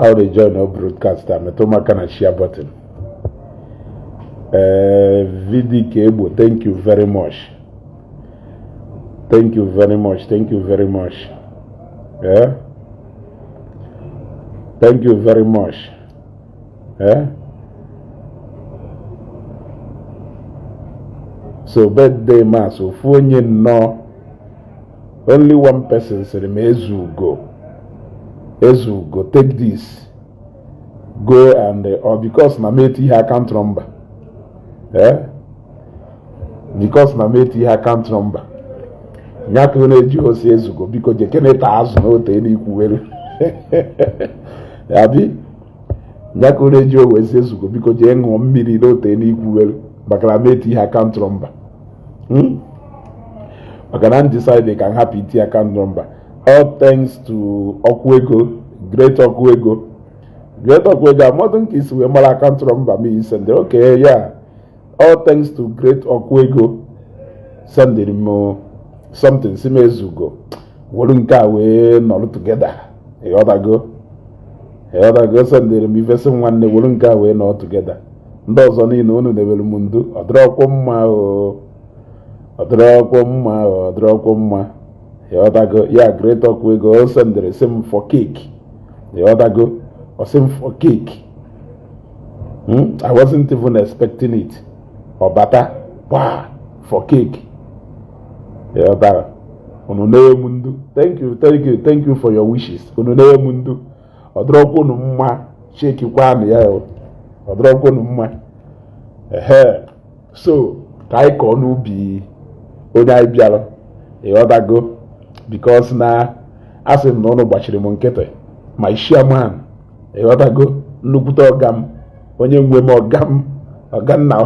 How they join our broadcast a, metụ m aka na share button. Ee, VDK Egbo, thank you very much, thank you very much, thank you very much. Yeah, thank you very much. Yeah, so birthday mass, ofu onye nnọọ, only one person sịrị m, "Ezugo, Ezugo, take this, go and or because na m eti ihe account number." Eh, because na m eti ihe account number nya ka ọ na-eji osi, "Ezugo, biko jekene taa azụ na ote n'ikwuwere abi." Nya ka ọ na-eji o wee sị, "Ezugo, biko jee ṅụọ mmiri n'ote n'ikwuwere," maka na m eti ihe account number. Maka na m decide ka m hapụ iti account number. All thanks to ọkụ ego, great ọkụ ego, great ọkụ ego. Amadụ nke isi wee mara account number m send. Okay, yeah, all thanks to great ọkụ ego sendịrị m something, si m, "Ezugo, were nke a wee nọrọ together." Ịghọtago? Ịghọtago? Sendịrị m ife, sị m, "Nwanne, were nke a wee nọrọ together." Ndị ọzọ niile unu debere m ndu. Ọ dịrọkwụ mma o, ọ dịrọkwụ mma o, ọ dịrọkwụ mma. Ịghọtago? Ya great ọkụ ego o sendịrị, sị m for cake. Ịghọtago? Ọ sị m for cake. I wasn't even expecting it. Ọ bata kwa for cake. Ịghọtara? Unu na-enye m ndu. Thank you, thank you, thank you for your wishes. Unu na-enye m ndu. Ọ dịrọkwa unu mma. Chekikwanụ ya o. Ọ dịrọkwa unu mma. Ehe, so ka anyị kọọ n'ubi onye anyị bịara. Ịghọtago? Because na asị m na ụnụ gbachiri m nkịtị. My chairman, ịghọtago, nnukwute ọga m, onye nwe m, ọga m, ọga nna,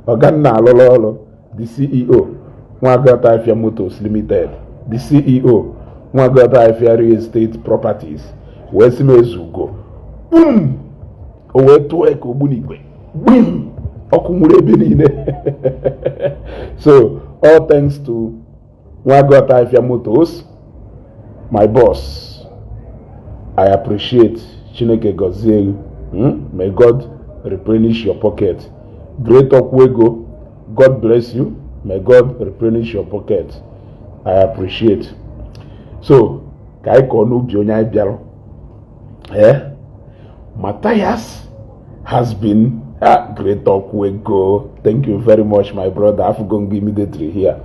ọga nna alụrụ ọrụ, the CEO Nwagọta Afia Motors Limited, the CEO Nwagọta Afia Real Estate Properties, wee sị m, "Ezugo," kpum, o wee tụọ ka ogbunigwe, gbim, ọkụ nwụrụ ebe niile. So all thanks to Nwagọta Afia Motors, my boss, I appreciate. Chineke gọzie gị. May God replenish your pocket. Great Okwuego, God bless you. May God replenish your pocket. I appreciate. So ka anyị kọọ n'ubi onye anyị bịara. Eh, Matthias has been, ah, great Okwuego, thank you very much, my brother. Afugongo immediately here.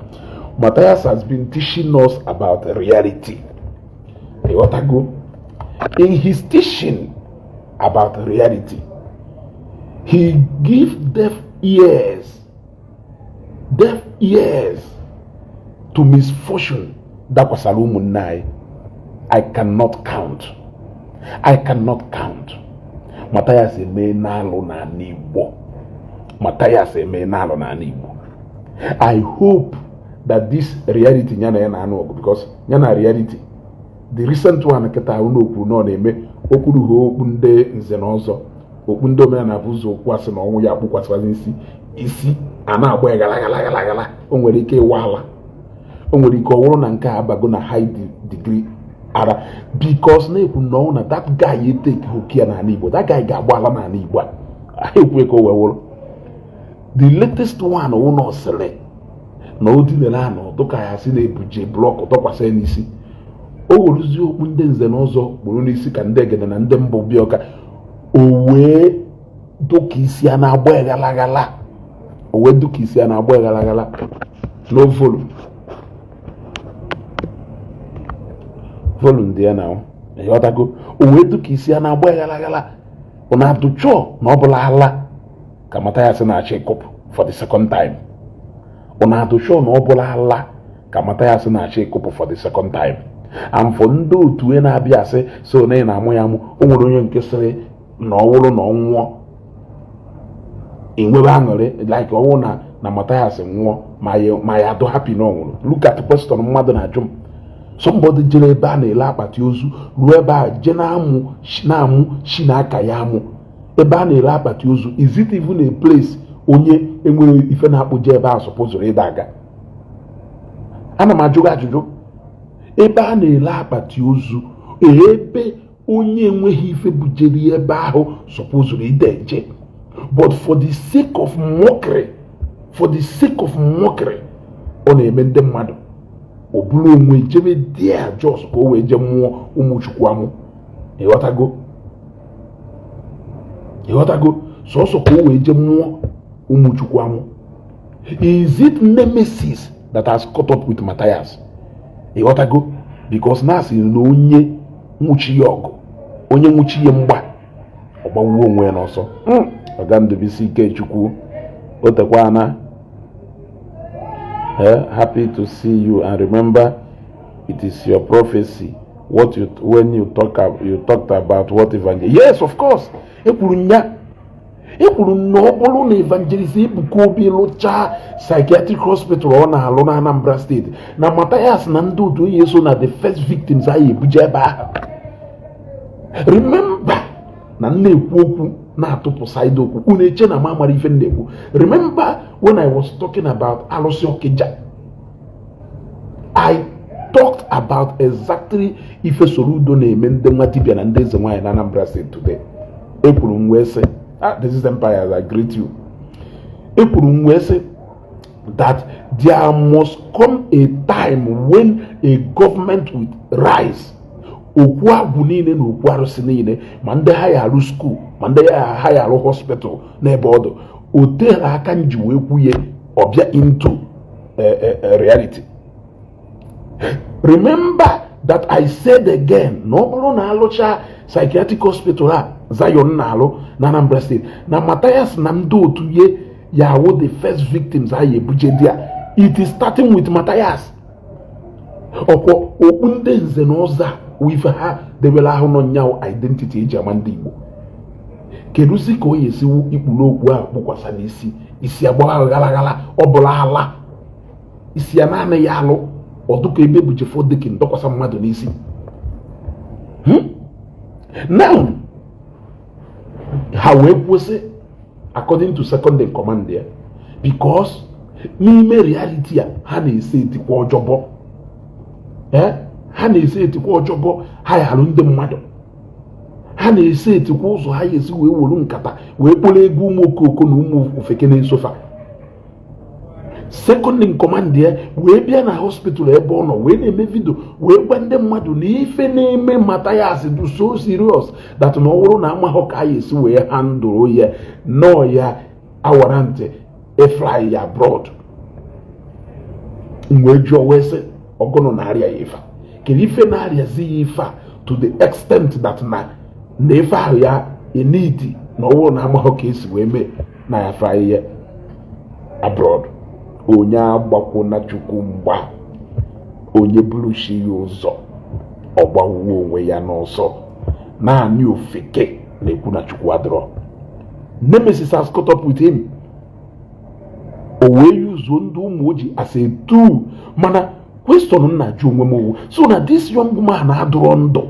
Matthias has been teaching us about reality. Ịghọtago? In his teaching about reality, he give deaf ears, deaf ears to misfortune dakwasara ụmụnne anyị. I cannot count, I cannot count. Matthias eme n'alụ n'ala Igbo. Matthias eme n'alụ n'ala Igbo. I hope that this reality ya na ya na-anụ ọgụ, because ya na reality, the recent one kịta unu okwu na ọ na-eme okwuru ha, okpu ndị nze na ọzọ, okpu ndị omenala bụ ụzọ okwu asị na ọnwụ ya kpụkwasịkwazị isi isi a na-agba ya gala gala gala gala. O nwere ike ịwa ala, o nwere ike ọ bụrụ na nke a abago na high degree ara, because na-ekwu na ọnwụ na that guy etake hoki ya n'ala Igbo, that guy ga-agba ala n'ala Igbo a ekwu ka o wee wụrụ the latest one. Ụlọ sịrị na o dinere anọ dụka ya si na-ebuje block tọkwasị ya n'isi, o werezie okpu ndị nze na ọzọ kpụrụ n'isi ka ndị egede na ndị mbụ bịa ọka, o wee dụka isi ya na-agba ya ghala ghala, o wee dụka isi ya na-agba ya ghala ghala. No volume, volume dị ya na ịghọtago? O wee dụka isi ya na-agba ya ghala ghala. Ọ na-adụchọ na ọ bụla ala ka Mathias na-achọ ịkụpụ for the second time. Ọ na-adụchọ na ọ bụla ala ka Mathias na-achọ ịkụpụ for the second time. And for ndị otu na-abịa asị so na ị na-amụ ya amụ, o nwere onye nke sịrị na ọ wụrụ na ọ nwụọ enwebe aṅụrị, like ọnwụ na Mathias nwụọ ma ya adụ happy na ọ nwụrụ. Look at question mmadụ na-ajụ m. Somebody jere ebe a na-ele akpati ozu, ruo ebe a jee na-amụ na-amụ shi na aka ya amụ ebe a na-ere akpati ozu. Is it even a place onye enwere ife na-akpụje ebe a sọpụzụrụ ịda aga? Ana m ajụ gị ajụjụ. Ebe a na-ele akpati ozu, ebe Onye enweghị ife bujere ebe ahụ supposed ide eje, but for the sake of mockery, for the sake of mockery ọ na-eme ndị mmadụ, ọ bụrụ onwe jebe there just ka o wee jee mụọ ụmụ Chukwu amụ. Ịghọtago? Ịghọtago? Sọsọ ka o wee jee mụọ ụmụ Chukwu amụ. Is it nemesis that has caught up with Matthias? Ịghọtago? Because na asị na onye nwụchi ya ọgụ, onye nwụchi ya mgba, ọ gbawuo onwe ya n'ọsọ. Ọga Ndubisi Ikechukwu otekwana. Happy to see you, and remember, it is your prophecy what you when you talk you talked about what evangel. Yes, of course, ekwuru nya, ekwuru na ọ bụrụ na Evangelist Ebuka Obi lụchaa psychiatric hospital ọ na-alụ na Anambra Steeti, na Matthias na ndị otu onye so na the first victims anyị ebuje ebe ahụ. Remember na m na-ekwu okwu na-atụpụ side okwu, unu eche na m amara ife m na-ekwu. Remember when I was talking about alụsị Ọkịja, I talked about exactly ife Soludo na-eme ndị nwa dibịa na ndị eze nwaanyị na Anambra State today. Ekwuru m wee sị, ah, this is empire, I greet you. Ekwuru m wee sị that there must come a time when a government will rise, okwu agwụ niile na okwu arụsị niile, ma ndị ha ya arụ school, ma ndị ha ya arụ hospital n'ebe ọdụ o tere aka nji wee kwuye ọbịa into reality. Remember that I said again na ọ bụrụ na alụcha psychiatric hospital a Zion na-alụ na Anambra State, na Matthias na ndị otu ye ya awụ the first victims a ya ebuje there. It is starting with Matthias. Ọkwọ okpu ndị nze na ọzọ a ife ha debere ahụ nọ nyawo identity eji ama ndị Igbo. Kedụzi ka o yesiwu ikpuru okwu ahụ kpụkwasa n'isi isi agbagha ghala ghala, ọ bụla ala isi ya naanị ya alụ ọdụka ebe bụ jefọdekin dọkwasa mmadụ n'isi. Now ha wee kwụsị according to second in command ya, because n'ime reality a ha na-ese etikwa ọjọbọ, ha na-ese etikwa ọjọbọ, ha yalụ ndị mmadụ, ha na-ese etikwa ụzọ ha ga-esi wee were nkata wee kpọrọ ego ụmụ okoko na ụmụ ofeke na-esofa. Second in command ya wee bịa na hospital ebe ọ nọ wee na-eme video, wee gwa ndị mmadụ na ife na-eme Matthias dị so serious that na ọ bụrụ na amaghọ ka a ga-esi wee handle ya, nọọ ya awara ntị fly ya abroad. M wee jụọ wee sị, ọgụnụ na-arịa ya ife a? Kedu ife na-arịazi ya ife a to the extent that na ife ahụ ya enidi na ọ bụrụ na amaghọ ka esi wee mee na ya fly ya abroad? Onye agbakwuna Chukwu mgba, onye buru chi ya ụzọ, ọ gbawuo onwe ya n'ọsọ. Naanị ofeke na-ekwu na Chukwu adịrọ. Nemesis has caught up with him. O wee yuzuo ndị ụmụ ojii as a tool. Mana question m na-ajụ onwe m owu, so na this young man adịrọ ndụ?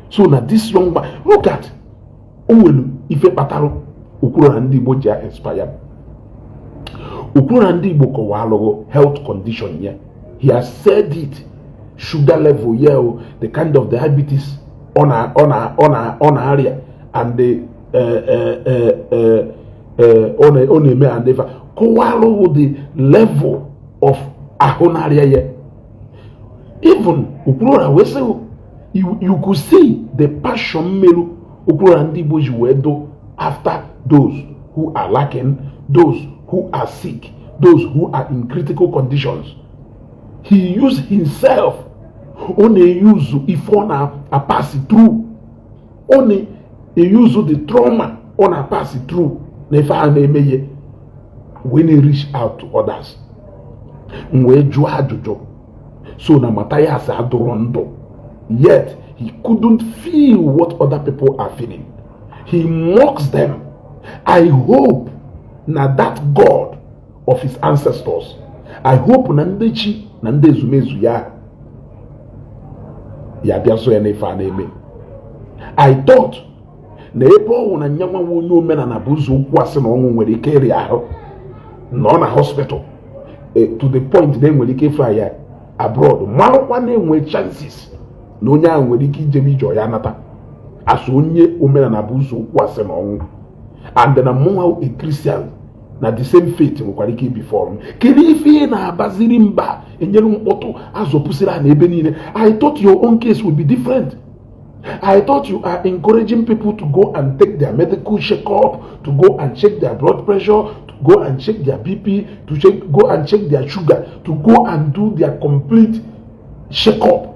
So na this young man, look at o nwere ife kpatara okwuru na ndị Igbo ji inspire. Okwuru na ndị Igbo kọwalụrụ health condition ya. He has said it, sugar level ya o, the kind of diabetes ọ na-arịa and the ọ na-eme and ife kọwalụrụ the level of ahụ na-arịa ya. Even Okwuluora wee sị, you could see the passion mmerụ Okwuluora ndị Igbo ji wee do after those who are lacking, those who are sick, those who are in critical conditions. He used himself, ọ na-eyuzu ife ọ na-apasi through, ọ na-eyuzu the trauma ọ na-apasi through na ife a na-eme ya wee na-reach out to others. M wee jụọ ajụjụ, so na Matthias adụrọ ndụ, yet he couldn't feel what other people are feeling? He mocks them. I hope na that God of his ancestors, I hope na ndị chi na ndị ezumezu ya ya bịa so ya n'ife a na-eme. I thought na ebe ọ wụ na nyanwa nwa onye omenala bụ ụzọ okwu asị na ọnwụ nwere ike ịrịa ahụ nọ na hospital to the point na enwere ike ịfly ya abroad, marụkwa na enwe chances na onye ahụ nwere ike ijebe ije ya nata. As onye omenala bụ ụzọ okwu asị na ọnwụ, and na mụnwa a Christian na the same faith nwekwara ike ibefall m. Kedu ife ị na-abaziri mba enyere mkpọtụ azọpụsịrị a na ebe niile? I thought your own case would be different. I thought you are encouraging people to go and take their medical checkup, to go and check their blood pressure, to go and check their BP, to go and check their sugar, to go and do their complete checkup.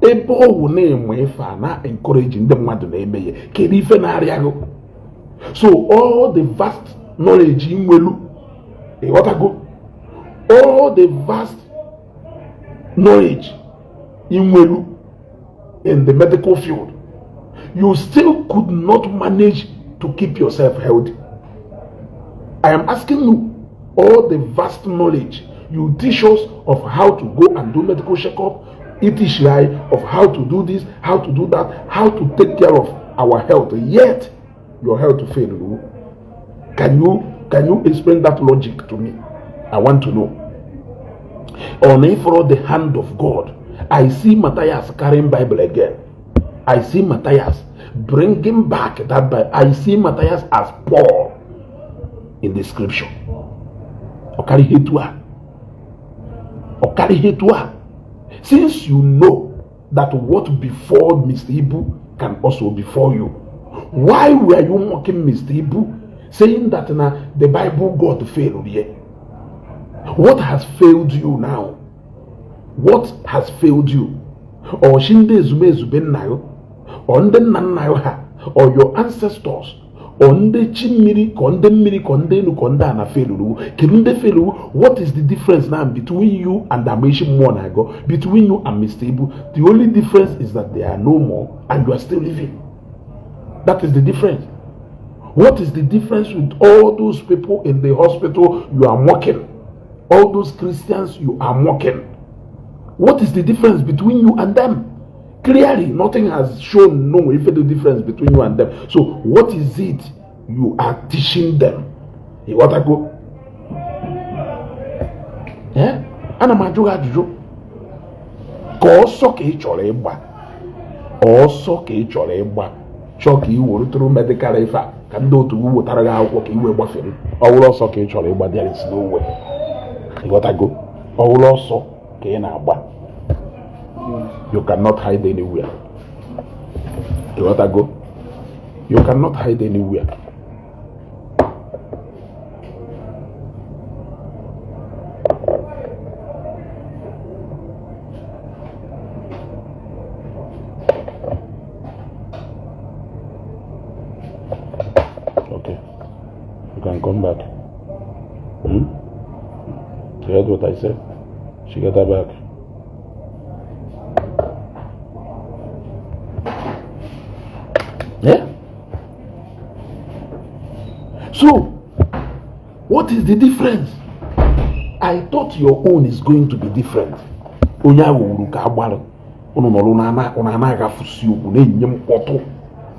Ebe ọ wụ na-enwe ife a na-encourage ndị mmadụ na-eme ya, kedu ife na-arịa gị? So all the vast knowledge ị nwelu, ịghọtago, all the vast knowledge ị nwelu in the medical field, you still could not manage to keep yourself healthy. I am asking you, all the vast knowledge you teach us of how to go and do medical checkup, it is of how to do this, how to do that, how to take care of our health, yet your health failed you. Can you explain that logic to me? I want to know. On follow the hand of God. I see Matthias carrying Bible again. I see Matthias bringing back that Bible. I see Matthias as Paul in the scripture. Ọ karịghị etu a. Ọ karịghị etu a. Since you know that what befall Mr. Ibu can also befall you, why were you mocking Mr. Ibu, saying that now the Bible God failed here? What has failed you now? What has failed you? Or shi ndị ezumezu be nna gị, or ndị nna nna gị ha, or your ancestors, or ndị chi mmiri, ka ndị mmiri, ka ndị elu, ka ndị ana failuru? Kedu ndị failuru? What is the difference now between you and Amaechi Muonago, between you and Mr. Ibu? The only difference is that they are no more and you are still living. That is the difference. What is the difference with all those people in the hospital you are mocking? All those Christians you are mocking? What is the difference between you and them? Clearly, nothing has shown no if the difference between you and them. So, what is it you are teaching them? Ịghọtago? Eh? Ana m ajụ gị ajụjụ. Ka ọsọ ka ị chọrọ ịgba, ọsọ ka ị chọrọ ịgba, chọọ ka ị were tụrụ medical ife a, ka ndị otu gị wetara gị akwụkwọ ka ị wee gbafere. Ọ wụrụ ọsọ ka ị chọrọ ịgba, there is no way. Ịghọtago? Ọ wụrụ ọsọ ka ị na-agba, you cannot hide anywhere. Ịghọtago? You cannot hide anywhere. Okay, you can come back. Hmm? You heard what I said? She got her back. Yeah? So, what is the difference? I thought your own is going to be different. Onye ahụ wuru ka agbalụ unu nọrọ unu anaghị afụsi okwu na-enye mkpọtụ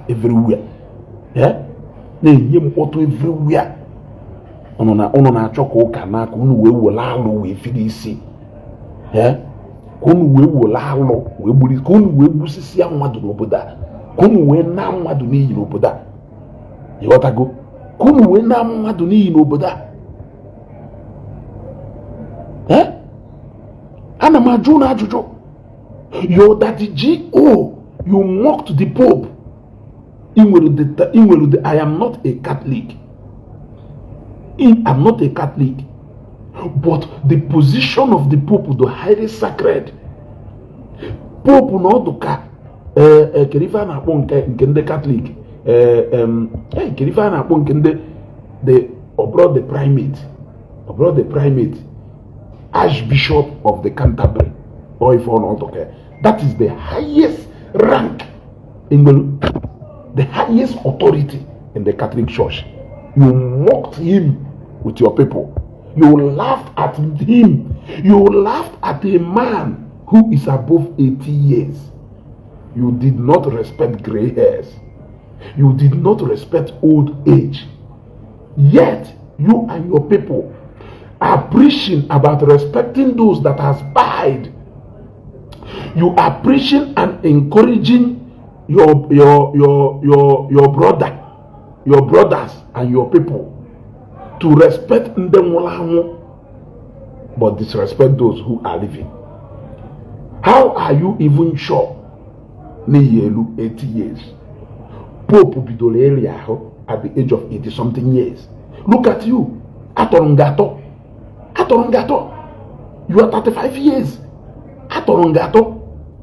everywhere. Yeah? Na-enye mkpọtụ everywhere. Unu na unu na-achọ ka ụka n'aka unu wee were alụ wee firi isi. Yeah? Ka unu wee were alụ wee gburi, ka unu wee gbusisia mmadụ n'obodo a, ka unu wee naa mmadụ n'iyi n'obodo a. Ịghọtago? Ka unu wee naa mmadụ n'iyi n'obodo a. Eh? Ana m ajụ unu ajụjụ. Your daddy G.O., you mocked the Pope. Ị nwere the I am not a Catholic. I am not a Catholic. But the position of the Pope the highly sacred. Pope na ọdụ ka kedu ife a na-akpọ nke ndị Catholic, kedu ife a na-akpọ nke ndị the ọbụrụ the primate, ọbụrụ the primate, Archbishop of the Canterbury, or if ọ na ka, that is the highest rank in the highest authority in the Catholic Church. You mocked him with your people. You laughed at him. You laughed at a man who is above 80 years. You did not respect gray hairs. You did not respect old age. Yet, you and your people are preaching about respecting those that has died. You are preaching and encouraging Your brother, your brothers and your people to respect ndị nwụrụ anwụ but disrespect those who are living. How are you even sure n'iyi elu 80 years? Pope bidoro ịrịa ahụ at the age of 80 something years. Look at you. Atọrọ nga atọ, atọrọ nga atọ. You are 35 years. Atọrọ nga atọ.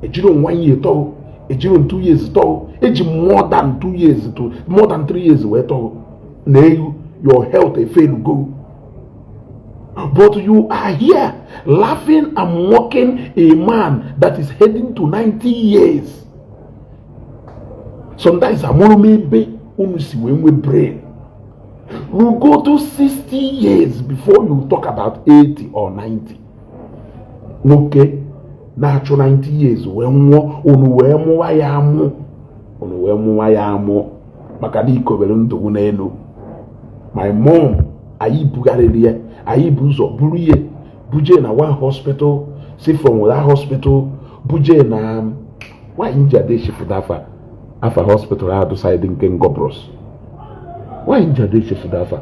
Ejiri 1 year tọọ, ejiri 2 years tọọ, eji more than 2 years to more than 3 years wee tọọ na ewu. Your health fail go, but you are here laughing and mocking a man that is heading to 90 years. Sometimes amụrụ m ebe unu si wee nwee brain. You go to 60 years before you talk about 80 or 90. Nwoke na-achụ 90 years wee nwụọ, unu wee mụwa ya amụ, unu wee mụwa ya amụ maka na ikobere ndụ n'elu. My mom, anyị bugharịrị ya, anyị bụ ụzọ buru ihe buje na one hospital, si from that hospital buje na nwaanyị ji ada echefuta afa afa hospital ahụ side nke Ngobros. Nwaanyị ji ada echefuta afa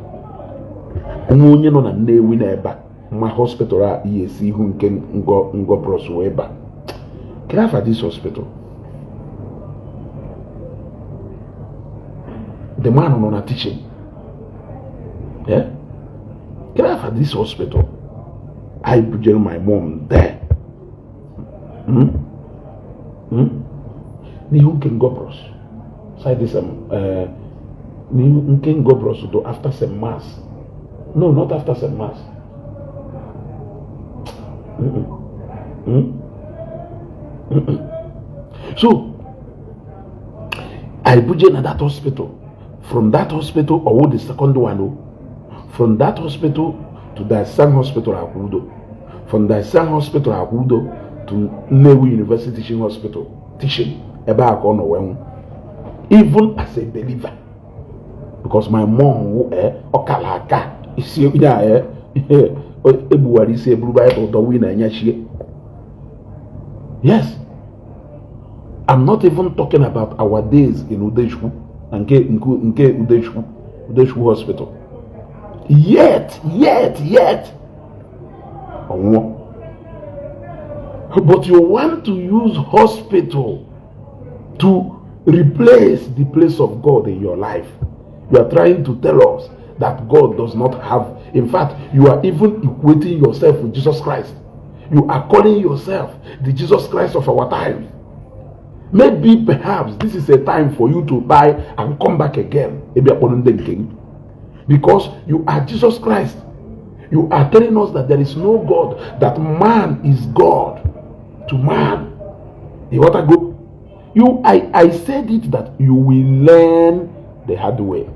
nwa onye nọ na Nnewi na ebe a mma hospital a ihe esi ihu nke Ngobros wee ba. Kedu afa this hospital? The man nọ na teaching. Yeah? Kedu afa this hospital? I bujere my mom there. Hmm? Hmm? N'ihu nke Ngobros side this n'ihu nke Ngobros do after St. Mass. No, not after St. Mass. Mm-mm. Mm? Mm-mm. So I buje na that hospital. From that hospital, or the second one, oh, from that hospital to the San Hospital Akudo. From the San Hospital Akudo to Nnewi University Teaching Hospital. Teaching. Ebe a ka ọ nọ wee nwụ. Even as a believer. Because my mom wụ ọ kara aka isi onye a egbuwara isi eburu Baịbụl dọwa ị na-enyechie. Yes. I'm not even talking about our days in Udechukwu, nke nke nke Udechukwu, Udechukwu Hospital. Yet, yet, yet, ọnwụọ. But you want to use hospital to replace the place of God in your life. You are trying to tell us that God does not have. In fact, you are even equating yourself with Jesus Christ. You are calling yourself the Jesus Christ of our time. Maybe perhaps this is a time for you to buy and come back again. Because you are Jesus Christ. You are telling us that there is no God, that man is God to man. You want to go? I said it that you will learn the hard way.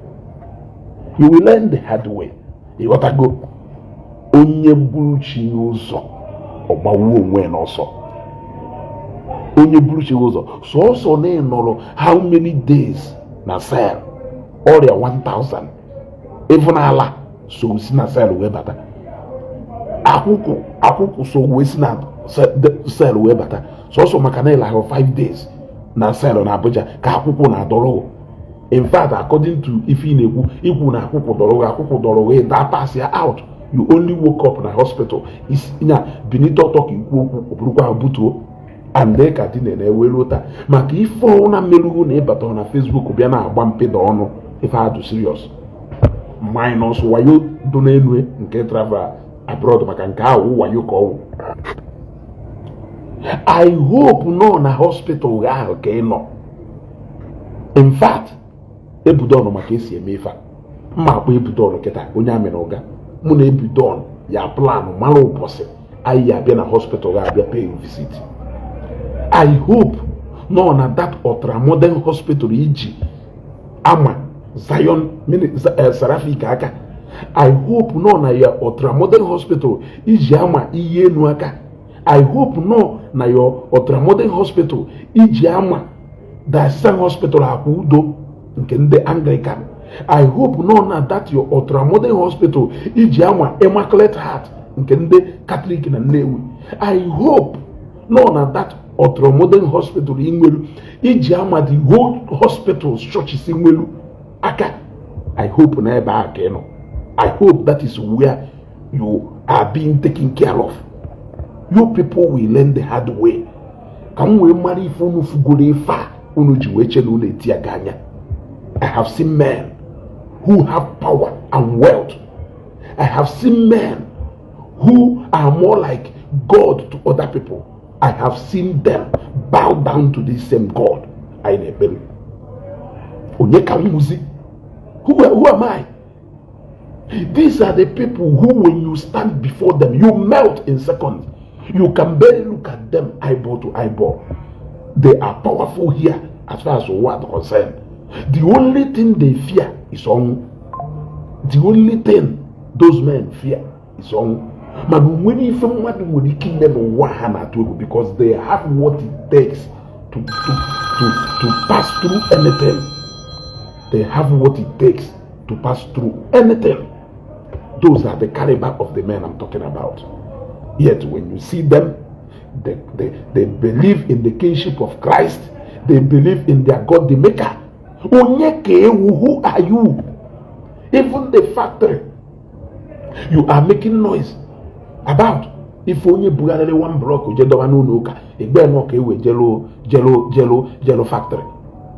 You will learn the hard way. You want to go? Onye buru chi ụzọ, ọgbawuo onwe n'ọsọ. Onye buru chi ụzọ, sọọsọ na ịnọrọ how many days na cell, ọrịa 1000, even ala so si na cell wee bata. Akwụkwụ akwụkwụ so wee si na cell wee bata. Sọọsọ maka na ịlahụ 5 days na cell na Abuja ka akwụkwụ na-adọrọ. In fact, according to ife ị na-ekwu, ikwu na akwụkwụ dọrọ gị, akwụkwụ dọrọ gị, that pass ya out. You only woke up na hospital. Nya binite ọtọ ka ikwu okwu, ọ bụrụkwa ahụ butuo. And ka dị na-eweruo taa maka ife ọnwụ na mmerugwu na ịbata na Facebook bịa na-agba mpịda ọnụ ife adụ serious minus wayo dị n'elu nke travel abroad maka nke ahụ wayo ka ọwụ. I hope nọ na hospital ahụ ka ị nọ. In fact, Ebudon maka esi eme ife a. Mma akpọ Ebudon kịta onye amị na ụga. Mụ na Ebudon ya plan mara ụbọchị anyị ya abịa na hospital ga-abịa pay visit. I hope nọ na that ultramodern hospital iji ama Zion Seraphic aka. I hope nọ na ya ultramodern hospital iji ama iyi enu aka. I hope nọ na your ultramodern hospital iji ama Diocesan Hospital Akwa Udo nke ndị Anglican. I hope nọ na that your ultramodern hospital iji ama Immaculate Heart nke ndị Catholic na Nnewi. I hope nọ na that Ultramodern hospital ị nwelu iji ama the whole hospitals churches nwelu aka. I hope na ebe a ka ị nọ. I hope that is where you are being taken care of. You people will learn the hard way. Ka m wee mara ife unu fugoro, ife a unu ji wee che na unu eti ya anya. I have seen men who have power and wealth. I have seen men who are more like God to other people. I have seen them bow down to this same God anyị na-ekpere. Onye ka m nwuzi? Who am I? These are the people who, when you stand before them, you melt in seconds. You can barely look at them eyeball to eyeball. They are powerful here as far as ụwa is concerned. The only thing they fear is ọnwụ. The only thing those men fear is ọnwụ. Mana onwere ife mmadụ nwere ike ime n'ụwa ha na-atụ egwu, because they have what it takes to pass through anything. They have what it takes to pass through anything. Those are the caliber of the men I'm talking about. Yet when you see them, they believe in the kingship of Christ. They believe in their God the Maker. Onye ka ewu? Who are you? Even the factory you are making noise about, ife onye bugharịrị one block je dọba n'ụlọ ụka egbe nọ ka ewe jelu jelu jelu jelu factory.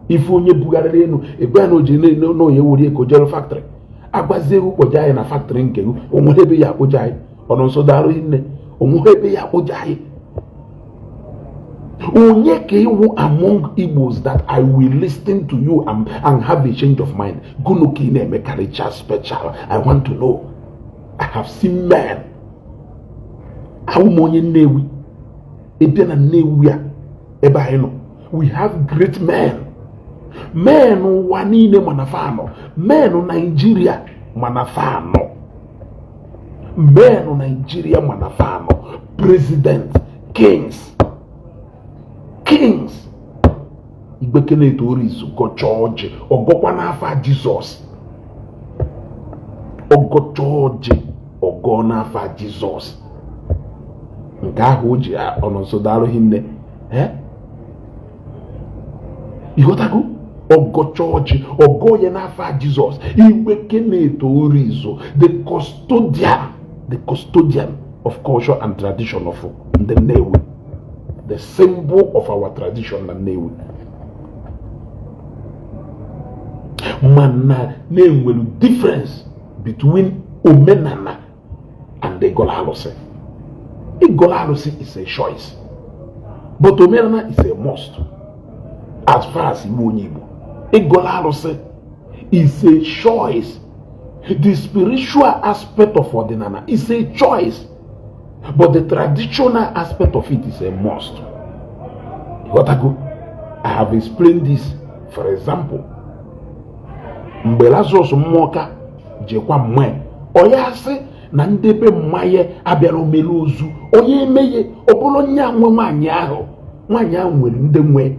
Ife onye bugharịrị elu egbe na oji n'onye wuri eko jelu factory, agbazie egwu kpoje anyị na factory nke gị. Onwere ebe ya akpụja anyị ọnụ nso darụ nne, onwere ebe ya akpụja anyị. Onye ka iwu among Igbos that I will listen to you and have a change of mind? Gụnụ ka ị na-emekarịcha special? I want to know. I have seen men. Ahụ m onye Nnewi. Ịbịa na Nnewi a ebe anyị nọ, we have great men, men ụwa niile mana fa nọ, men Nigeria mana fa nọ, men Nigeria mana fa nọ, president, kings, kings. Igwe Kenneth Orizu gọchaa ọjị, ọgọkwa n'afa Jizọs. Ọgọchaa ọjị, ọgọ n'afa Jizọs. Nke ahụ o ji ọnọ nso daalụ hinne. Ịghọtago? Ọgọcha ọjị, ọgọ ya n'afa Jizọs. Igwe Kenneth Orizu, the custodian of culture and tradition of ndị Nnewi, the symbol of our tradition na Nnewi, mana na-enwere difference between omenala and ịgọla alụsị. Ịgọla alụsị is a choice, but omenala is a must. As far as Igbo, onye Igbo, ịgọla alụsị is a choice. The spiritual aspect of ọdịnala is a choice, but the traditional aspect of it is a must. Ịghọtago? I have explained this. For example, mgbe Lazarus Mmụọka jekwa mmụọ ọ ya sị na ndebe mmanya abịara omere ozu onye emeghe, ọ bụrụ onye nwe nwaanyị ahụ, nwaanyị ahụ nwere ndị nwe.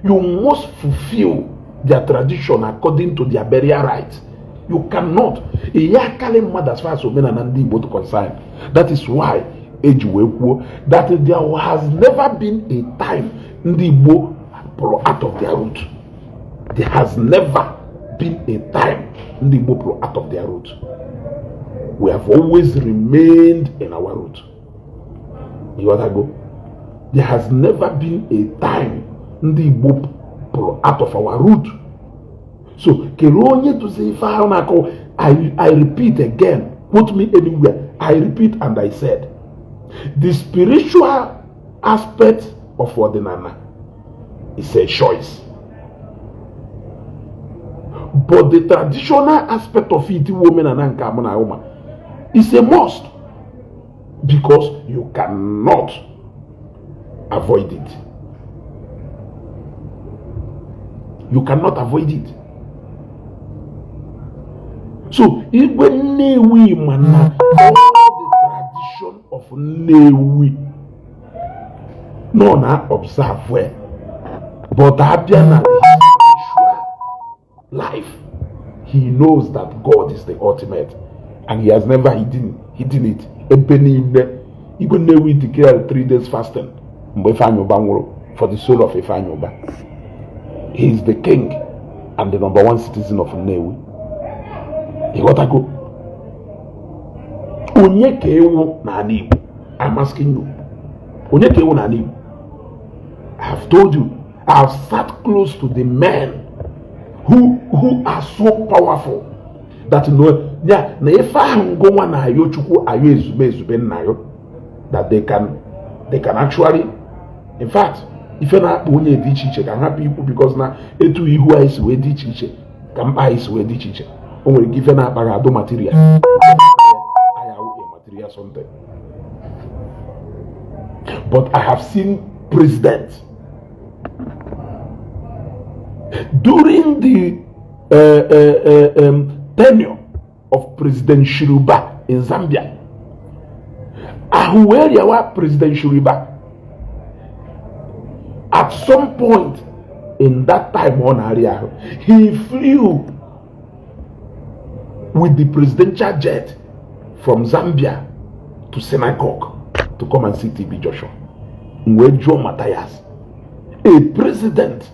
You must fulfill their tradition according to their burial rites. You cannot ihe akarị mmadụ as far as omenala ndị Igbo to concern. That is why eji wee kwuo that there has never been a time ndị Igbo pụrụ out of their root. There has never been a time ndị Igbo pụrụ out of their root. We have always remained in our root. Ịghọtago? There has never been a time ndị Igbo pụrụ out of our root. So kedu onye tụzi ife ahụ na-akọ? I repeat again, quote me anywhere, I repeat and I said the spiritual aspect of ọdịnala is a choice, but the traditional aspect of it, iwu omenala nke amụ na ụma, is a must, because you cannot avoid it. You cannot avoid it. So Igwe Nnewi, mana all the tradition of Nnewi nọ na observe well, but abịa na the spiritual life, he knows that God is the ultimate and he has never hidden it. Ebe niile Igwe Nnewi declared 3 days fasting. Mgbe Ifeanyi Uba nwụrụ, for the soul of Ifeanyi Uba, he is the king and the number one citizen of Nnewi. Ịghọtago? Onye ka ewu n'ala Igbo? I'm asking you, onye ka ewu n'ala Igbo? I have told you, I have sat close to the men who are so powerful that no ya na ife ahụ ngụnwa na-ayọ Chukwu, ayọ ezube ezube nna yo, that they can actually, in fact, ife na-akpa onye dị iche iche ka hapụ ikwu, because na etu ihu anyị si wee dị iche iche ka mkpa anyị si wee dị iche iche. O nwere ike ife na-akpa gị adụ material anyị awụ a material something, but I have seen presidents during the tenure of President Chiluba in Zambia. Ahụ wee rịawa President Chiluba at some point in that time ọ na-arịa ahụ, he flew with the presidential jet from Zambia to synagogue to come and see TB Joshua. Wee jụọ Matthias, a president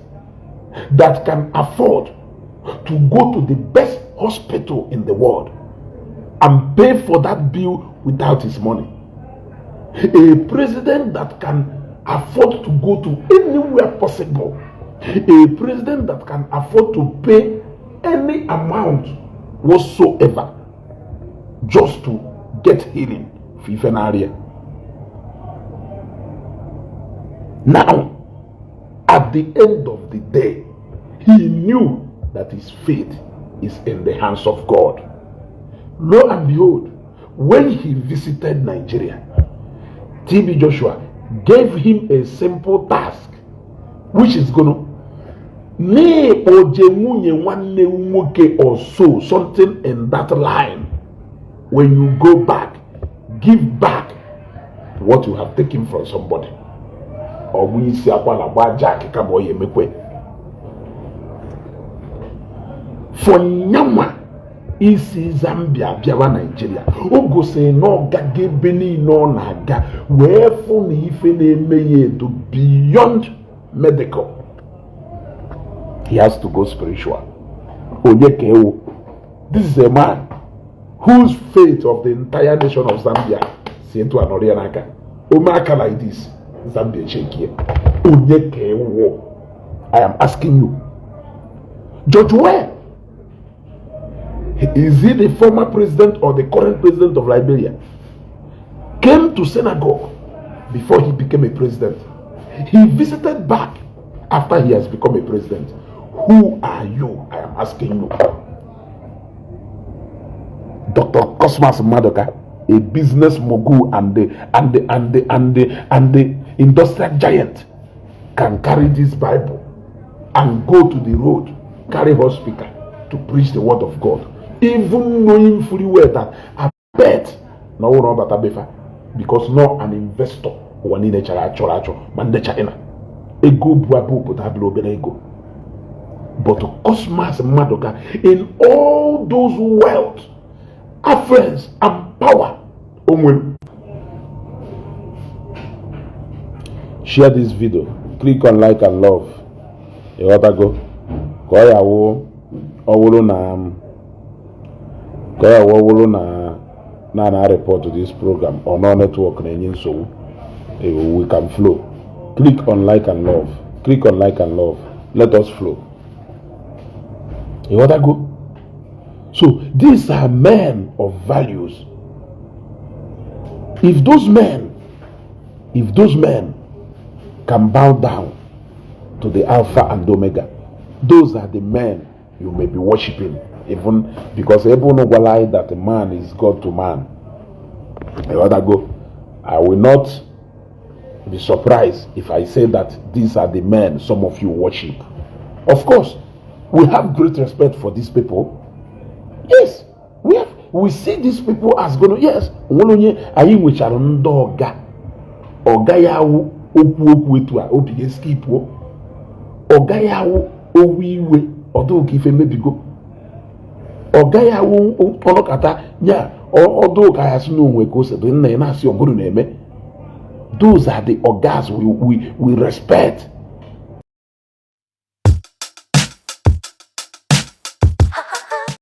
that can afford to go to the best hospital in the world and pay for that bill without his money, a president that can afford to go to anywhere possible, a president that can afford to pay any amount whatsoever just to get healing for ife na-arịa. Now, at the end of the day, he knew that his faith is in the hands of God. Lo and behold, when he visited Nigeria, TB Joshua gave him a simple task, which is gonna na-ekpoje nwunye nwanne nwoke or so, something in that line. When you go back, give back what you have taken from somebody. Ọ bụ isi akwala gbaa jack kama ọ ya emekwe for nyanwa isi Zambia bịawa Naijiria. O gosiri na ọ gaga ebe niile ọ na-aga wee fụ na ife na-eme ya edo beyond medical, he has to go spiritual. Onye ka ewu? This is a man whose fate of the entire nation of Zambia si etu anọrọ ya n'aka. Ome aka like this, Zambia chekie. Onye ka ewu? I am asking you. George Weah, is he the former president or the current president of Liberia, came to synagogue before he became a president. He visited back after he has become a president. Who are you? I am asking you. Dr. Cosmas Madoka, a business mogul and the industrial giant, can carry this Bible and go to the road, carry her speaker to preach the word of God, even knowing fully well that I bet na ọ bụrụ bata befa, because no an investor ụwa niile chara achọrọ achọ ma ndị China ego bụ abụ obodo abụrụ obere ego. But Cosmas Madoka, in all those wealth, affluence and power o nwere. Share this video, click on like and love. Ịghọtago? Ka ọ ya wụ ọ wụrụ na ka ọ ya wụ ọ wụrụ na na na report this program or no network na-enye nsogbu, we can flow. Click on like and love, click on like and love, let us flow. Ịghọtago? So these are men of values. If those men can bow down to the Alpha and Omega, those are the men you may be worshiping, even because ebe unu gwara anyị that man is God to man. Ịghọtago? I will not be surprised if I say that these are the men some of you worship. Of course, we have great respect for these people. Yes, we have. We see these people as going. Yes, onwere onye anyị nwechara ndị ọga ọga ya awụ okwu okwu etu a obi ga-eskipuo ọga ya awụ owu iwe ọdụ ka ife mebigo ọga ya awụ ọnọkata nya ọdụ ka ya sị n'onwe ka o si dị nna ya na-asị ọgụrụ na-eme. Those are the ogas we respect.